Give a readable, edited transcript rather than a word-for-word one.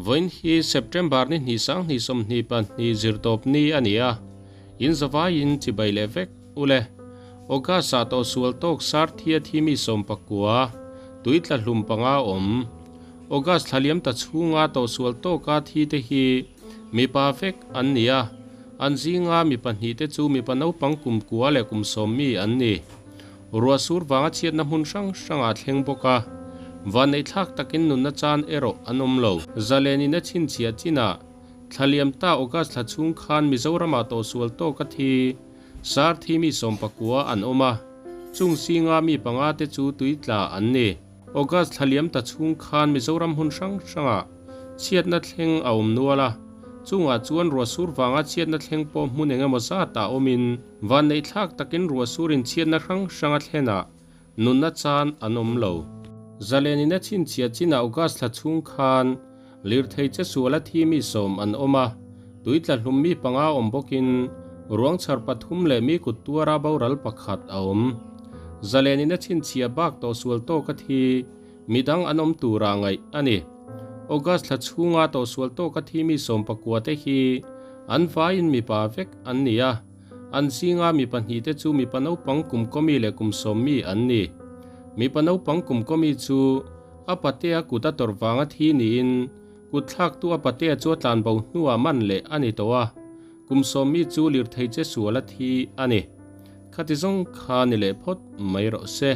Vawiin hi September ni hnih 20 22 zirtawp ni a ni a, in zavaiin chibai leh vek ule. August ah tawhsual tawk sar thia thi mi 19, tui tla hlum panga awm. August thla liam ta chhunga tawhsual tawka thi te hi mipa vek an ni a, an zinga mi pahnih te chu mipa naupang kum kua leh kum sawm mi an ni. Ruah sur vanga chhiatna hmun hrang hrangah thleng bawk a, vanneihthlak takin nunna chan erawh an awm lo. Zalenin a chhinchhiah chinah thla liam ta August thla chhung khan Mizoramah tawhsual tawka thi sar thi mi 19 an awm a, chung zinga mi panga te chu tui tla an ni. August thla liam ta chhung khan Mizoram hmun hrang hrangah chhiatna thleng a awm nual a, chungah chuan ruah sur vanga chhiatna thleng pawh hmun eng emaw zatah awmin vanneihthlak takin ruah surin chhiatna hrang hranga thlenah nunna chan an awm lo. Zalenin a chhinchhiah chinah August thla chhung khan lirthei che suala thi mi 10 an awm a, tui tla hlum mi panga awm bawkin ruang chhar pathum leh mi kut tuara boral pakhat a awm. Zalenin a chhinchhiah bak tawhsual tawka thi midang an awm tura ngaih a ni. August thla chhunga tawhsual tawka thi mi 19 te hi an vaiin mipa vek an ni a, an zinga mi pahnih te chu mipa naupang kum kawmi leh kum 10 mi an ni. Mipa naupang kum kawmi chu a patea kut a tawrh vanga thi niin kut thlaktu a patea chu a tlan bo hnuah man leh a ni tawh a, kum 10 mi chu lirthei che sual a thi a ni. Khati zawng kha ni leh phawt mai rawh se.